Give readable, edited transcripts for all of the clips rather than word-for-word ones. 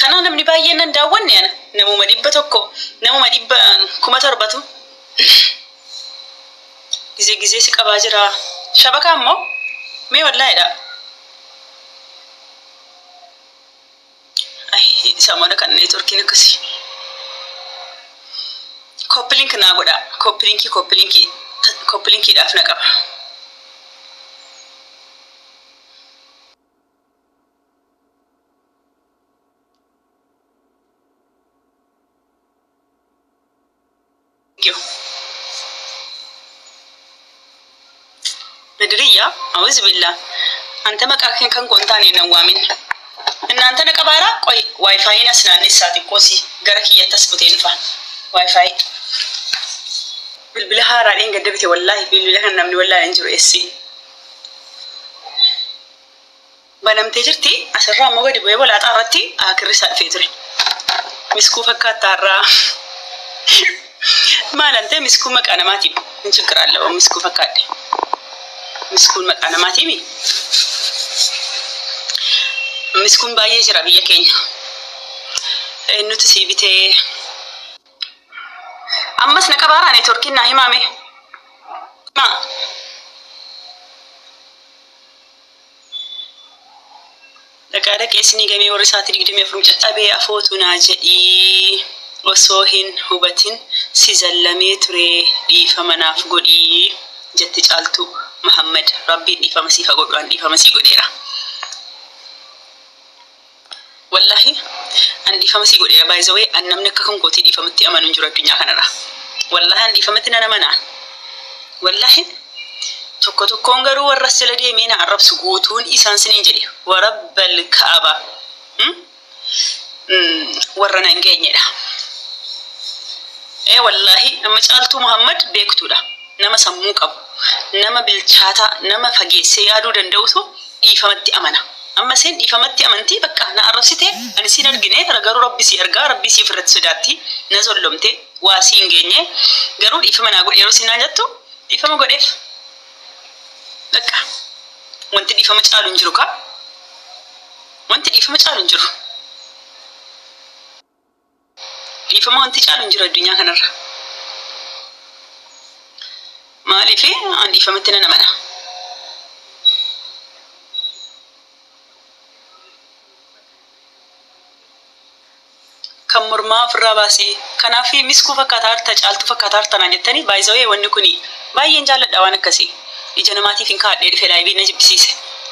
Kanaa namni baay'een nan daawwanne ana. Namuma 100, namuma 7,000tu gizee gizee si qabaa jira. Shabakaa immoo mee wallaahidha. Ay samona kan networkiin akkasii. Copy link naa godhaa. Copy linkii copy linkii copy linkiidhaaf na qaba. you. Badriyya auzu billah anta maqaa kee kan koo hin taane nan waamin. Innaanta na qabaara qoy wifi as naannessaa xiqqoo si gara kiyyatti as buteen dhufa wifi. Bilbila haaraa dheengadda bite wallaahi bilbila kan namni wallaale hin jiru essii. Banamtee jirti asirraa immoo gadi bu'ee walaaxaa irratti aakirri isaa dhufee ture. Miskuu fakkaatta har'aa. Maal antee miskuun maqaa namaatiim hin chiggiraalla miskuu fakkaadhe. Miskuun maqaa namaatiimi. Miskuun baay'ee jira biyya keenya. Eenyutu sii bitee? Ammas na qabaaraa neetworkiin naa himaame. Maa? Dhaqaa dhaqee isinii gamee warri sa'aatii 24 mucatti dhabee afootu naa jedhii osoo hin hubatin si zallamee ture dhiifama naaf godhii jette Caaltuu Mahammad Rabbiin dhiifama siif ha godhu an dhiifama sii godheera. Wallahi an dhiifama sii godheera by the way an namni akka kan kootii dhiifamatti amanu hin jiru addunyaa kanarra. Wallahi an dhiifamatti nan amana. Wallahi tokko tokkoon garuu warra as jala deemee na arrabsu guutuun isaan siniin jedhe warabbal ka'aba warra nan geenyedha. Ee wallaahi amma Caaltuu Muhammad beektuudha. Nama sammuu qabu, nama bilchaataa, nama fageessee yaaduu danda'utu dhiifamatti amana. Amma isheen dhiifamatti amanti bakka na arrabsite ani siin argine garuu rabbi sii argaa rabbii sii ofirratti sodaatti na zollomte waa sii hin geenye garuu dhiifama naa godhi yeroo siin naan jettu dhiifama godheef. Bakka wanti dhiifama caalu hin jiru kaa. Wanti dhiifama caalu hin jiru. Dhiifama wanti caalu hin jiru addunyaa kanarra. Maaliif an dhiifamatti nan amana. Kan mormaa ofirraa baasi. Kanaaf miskuu fakkaataa harta caaltuu fakkaataa harta naan jettanii by the way wanni kuni baay'een jaalladha waan akkasii. Ija namaatiif hin kaa'adhee dhufe laayiviin na jibbisiise.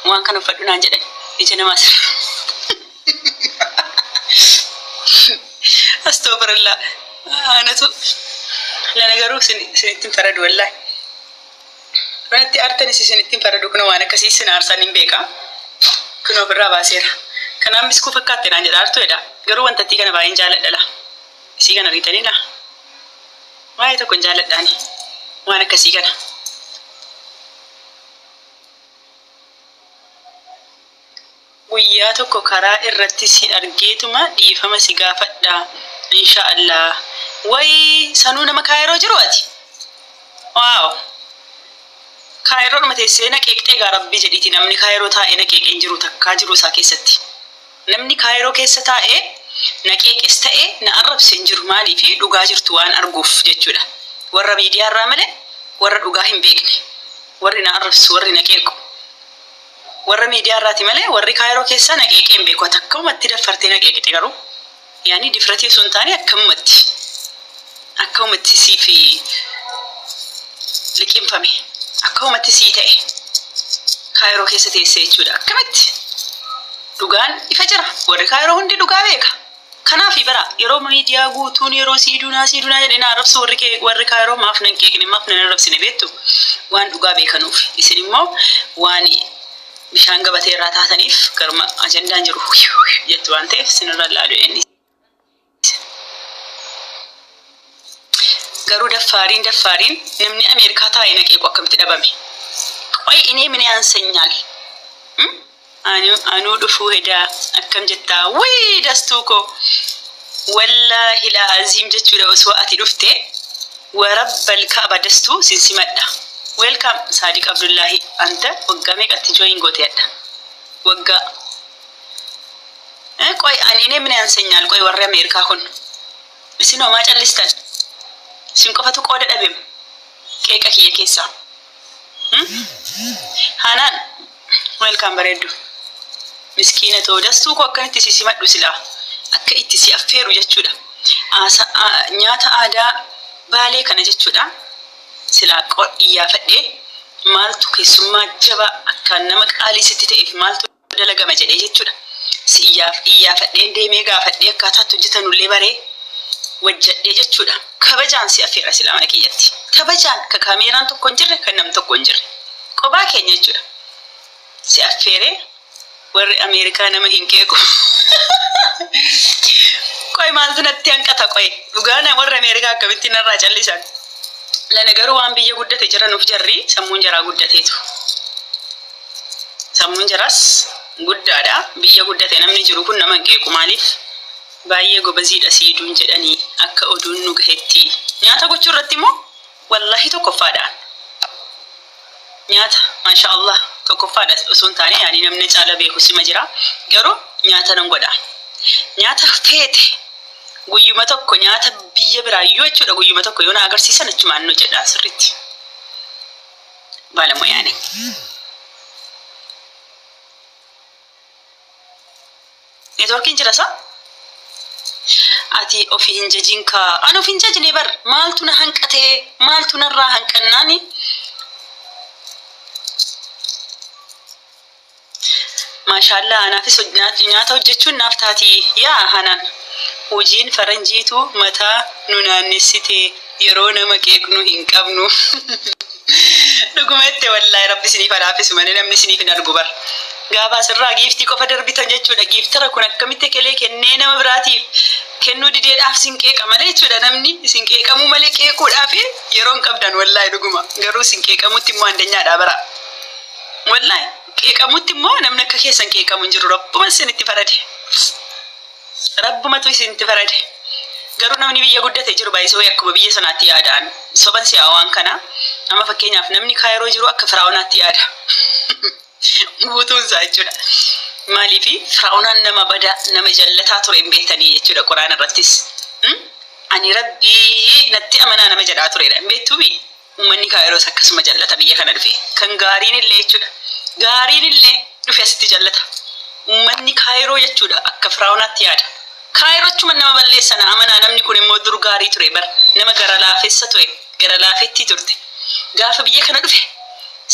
Waan kana uffadhu naan jedhan. Ija namaas. Astoofarallaa. Anatu lana garuu isinitti hin faradu wallaahi. Natti aartanis isinitti hin faradu kunoo waan akkasii isin aarsaan hin beeka. Kunoo ofirraa baaseera. Kanaaf miskuu fakkaatte naan jedha aartuu jedha. Garuu wantattii kana baay'een jaaladha laa. Isii kana argitanii laa. Baay'ee tokkon jaaladhaani. Waan akkasii kana. Guyyaa tokko karaa irratti si argeetuma dhiifama si gaafadha insha Allah. Wayii sanuu nama kaayiroo jiru ati? Waaw. Kaayiroodhuma teessee na qeeqxee egaa rabbii jedhiiti namni kaayiroo taa'ee na qeeqe hin jiru takkaa jiruu isaa keessatti. Namni kaayiroo keessa taa'ee na qeeqes ta'e na arrabse hin jiru maaliifi dhugaa jirtu waan arguuf jechuudha. Warra miidiyaa irraa malee warra dhugaa hin beekne warri na arrabsu warri na qeequ Warra miidiyaa irraati malee warri kaayiroo keessaa na qeeqee hin beeku. Ati akkamumatti daffartee na qeeqxe garuu? Yaani difratii osoo hin taane akkamumatti akkamumatti siif liqimfame akkamumatti sii ta'e kaayiroo keessa teessee jechuudha. Akkamitti? Dhugaan ifa jira. Warri kaayiroo hundi dhugaa beeka. Kanaafi bara yeroo miidiyaa guutuun yeroo sii dunaa sii dunaa jedhee na arrabsu warri kee warri kaayiroo maaf nan qeeqne maaf nan arrabsine beektu waan dhugaa beekanuuf isin immoo waan bishaan gabatee irraa taataniif garuma ajandaan jiru jettu waan ta'eef isinirra laalu eenni garuu daffaariin daffaariin namni Ameerikaa taa'ee na qeequ akkamitti dhabame qoy inee min yaansenyaal Anuu dhufuu hedaa akkam jettaa wly dastuu koo wallahi la'aziim jechuudha osoo ati dhufte warabbal ka'aba dastuu sin simadha welcome saadiq abdullahi anta waggaa meeqatti join goote hadha waggaa Qoy ani እኔ ምን ያንሰኛል? ቆይ warri Ameerikaa kun isin homaa callistan. Isin qofatu qooda dhabeem qeeqa kiyya keessaa. Hanaan welcome bareeddu. Miskiina ta'u dastuu koo akkanitti si simadhu silaa akka itti si affeeru jechuudha. Nyaata aadaa Baalee kana jechuudha. Silaa iyyaafadhee maaltu keessummaa jabaa akkaan nama qaalii sitti ta'eef maaltu dalagama jedhee jechuudha. Si iyyaafadhee deemee gaafadhee akkaataatti hojjetanullee baree wajjadhee jechuudha. Kabajaan si affeera silaa mana kiyyatti. Kabajaan ka kaameeraan tokko hin jirre, kan namni tokko hin jirre. Qophaa keenya jechuudha. Si affeeree warri Ameerikaa nama hin qeequ. Qoy maaltu natti hanqata qoy? Dhugaa warri Ameerikaa akkamitti narraa callisan? Lana garuu waan biyya guddate jiranuuf jarri sammuun jaraa guddateetu. Sammuun jaraas guddaadha. Biyya guddate namni jiru kun nama hin qeequ, maaliif? Baay'ee gobaziidha siiduun jedhanii akka oduun nu gahetti. Nyaata gochuu irratti immoo wallahi tokkoffaadha. Nyaata maasha Allah tokkoffaadha osoo hin taane, yaani namni caala beeku sima jira. Garuu nyaata nan godha. Nyaata feete guyyuma tokko, nyaata biyya biraayyuu jechuudha, guyyuma tokko yoo na agarsiisan achumaan nu jedha sirriitti. Baalamoyaani. Neetworkiin jira isaa? Ati ofii hin jajin kaa. Ani of hin jajne bar. Maaltu na hanqatee? Maaltu narraa hanqannaani? Maashaallaa, anaafis nyaata hojjechuun naaf taati. Yaa Hanaan. Hojiin faranjiitu mataa nu naannessite, yeroo nama qeeqnu hin qabnu. Dhuguma jette wallaahi, rabbi isiniif halaafisu malee namni isiniif hin argu bar. Gaafa asirraa giiftii qofa darbitan jechuudha. Giiftara kun akkamitti kelee kennee nama biraatiif kennuu dideedhaaf isin qeeqa malee jechuudha, namni isin qeeqamuu malee qeequudhaaf yeroo hin qabdan wallaahi dhuguma. Garuu isin qeeqamutti immoo andanyaadha bara. Wallaahi qeeqamutti immoo namni akka keessan qeeqamu hin jiru, rabbuma isinitti farade. Rabbumatu isinitti farade. Garuu namni biyya guddate jiru baay'isoo akkuma biyya sanaatti yaadaan soban si'a waan kana. Amma fakkeenyaaf namni Kaayiroo jiru akka Firaa'onaatti yaada. Guutuun isaa jechuudha. Maaliifi Firaa'onaan nama badaa, nama jallataa ture hin beektanii jechuudha Quraana irrattis. Ani rabbii natti amanaa nama jedhaa turedha. Hin beektuumi? Uummanni Kaayiroos akkasuma jallata biyya kana dhufe. Kan gaariin illee jechuudha. Gaariin illee dhufe asitti jallata. Uummanni Kaayiroo jechuudha akka Firaa'onaatti yaada. Kaayiroochuma nama balleessana amanaa, namni kun immoo dur gaarii ture bar, nama gara laafessa ture, gara laafettii turte. Gaafa biyya kana dhufe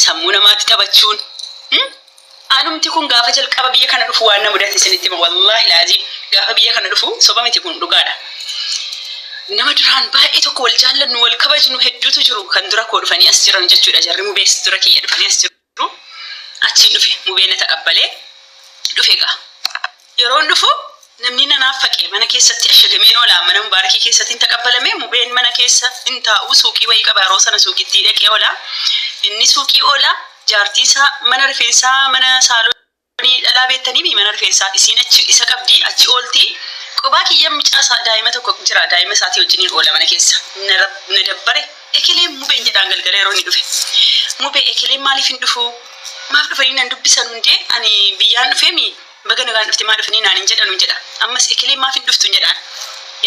sammuu namaatti taphachuun. Anumti kun gaafa jalqaba biyya kana dhufu waan na mudate isinitti hima, wallaahi laaziim, gaafa biyya kana dhufu, soba miti, kun dhugaadha. Nama duraan baay'ee tokko wal jaallannu, wal kabajnu hedduutu jiru, kan dura koo dhufanii as jiran jechuudha, jarri mubees dura kiyya dhufanii as jiru. Achiin dhufe, mubee na taqabbalee dhufe gaa. Yeroon dhufu namni na naaffaqe, mana keessatti ashagameen oola, mana mubaarakii keessatti hin taqabbalame. Mubeen mana keessa hin taa'u, suuqii wayii qaba, yeroo sana suuqitti dhaqee oola. Inni suuqii oola, jaartii isaa mana rifeensaa, mana saalonii dhalaa beektanii, mana rifeensaa isiin achi isa qabdi, achi oolti. Qophaa kiyya mucaa isaa daa'ima tokko jira, daa'ima isaatii wajjiniin oola mana keessa. Na dabbare, ekeleen mubeen jedhaan galgala yeroo inni dhufe. Mubee, ekeleen maaliif hin dhufu? Maaf dhufanii nan dubbisan hundee? Ani biyyaan dhufeemi, baga nagaan dhufte maa dhufanii naan hin jedhanu jedha. Ammas ekeleen maaf hin dhuftu jedhaan.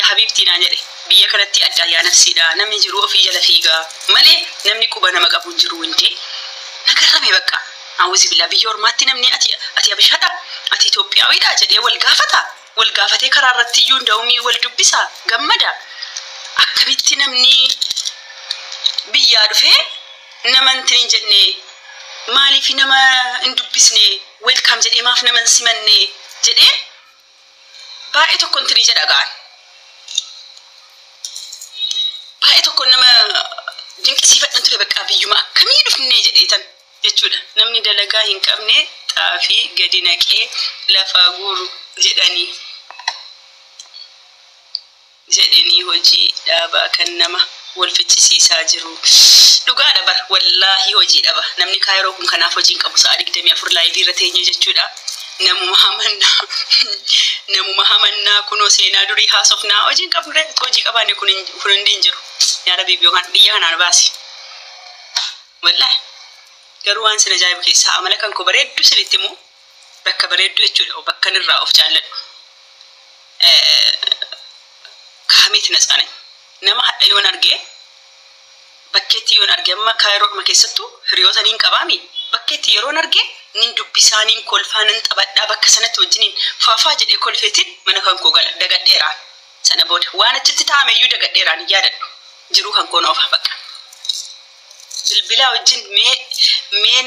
Yaa habiibtii naan jedhe, biyya kanatti addaa yaa nafsiidha, namni jiruu ofii jala fiigaa malee namni quba nama qabu hin jiru hundee. Nagarrame bakka. Awuzi billaa, biyya ormaatti namni ati Habashaadha, ati Itoophiyaawiidha jedhee wal gaafata. Wal gaafatee karaa irratti iyyuu nda'umii wal dubbisa, gammada. Akkamitti namni biyyaa dhufee nama hin hin jenne, maaliif nama hin dubbisne, welcome jedhee maaf nama hin simanne jedhee baay'ee tokko intinii jedha ga'an. Baay'ee tokko nama dinqisiifadhan ture bakka, biyyuma akkamii dhufnee jedheetan jechuudha. Namni dalagaa hin qabne xaafii gadi naqee lafaa guuru jedhanii hojii dhaabaa kan nama wal ficcisiisaa jiru. Dhugaadha bar, wallaahi hojii dhaba. Namni Kaayiroo kun kanaaf hojii hin qabu, sa'a 24 live irra teenye jechuudha. Namuma hamannaa, namuma hamannaa, kunoo seenaa durii haasofnaa, hojii hin qabnu, hojii qabaanne kun hundi hin jiru. Yaa Rabbi, biyya kanaan baasi. Wallaahi garuu waan sin ajaa'ibu keessaa amala kan koo bareeddu sinitti himu, bakka bareeddu jechuudha, bakka irraa of jaalladhu. ከሀሜት ነፃ ነኝ። Nama hadha yoon arge, bakkeetti yoon arge, amma Kaayiroodhuma keessattuu hiriyoota niin qabaami. Bakkeetti yeroon arge nin dubbisaa, nin kolfaa, nin taphadhaa, bakka sanatti wajjiniin faafaa jedhee kolfeetiin mana kan koo gala. Dagadheeraan sana booda waan achitti taa'ame iyyuu dagadheeraan hin yaadadhu. Jiruu kan koo noofa bakka. Bilbilaa wajjin mee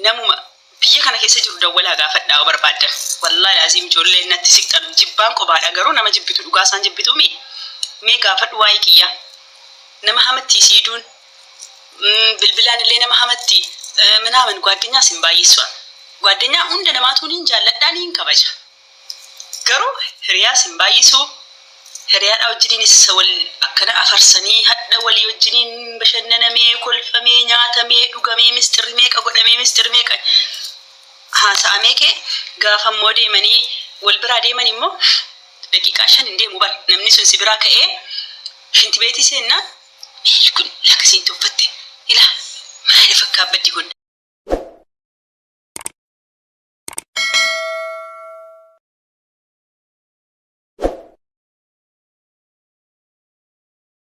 namuma biyya kana keessa jiru dawwalaa gaafadhaa yoo barbaaddan. Wallaahi laazim ijoollee natti siqxanu jibbaan qobaadha, garuu nama jibbitu dhugaa isaan jibbituumi. Mee gaafadhu waa'ee kiyyaa. Nama hamatti siiduun bilbilaan illee nama hamatti ምናምን ጓደኛ sin baay'isuun ጓደኛ hunda namaatu nin jaalladhaa, nin kabaja. Garuu hiriyaa sin baay'isuu, hiriyaadhaa wajjiniin wal akkana afarsanii hadha walii wajjiniin bashannanamee, kolfamee, nyaatamee, dhugamee, mistirri meeqa godhamee, mistirri meeqa haasa'amee kee gaafa immoo deemanii wal biraa deeman immoo daqiiqaa 5 hin deemu bar namni sun si biraa ka'ee shinti beetii seennaan kun lakkasiin tuffatte ilaa maali fakkaabbaddi kun.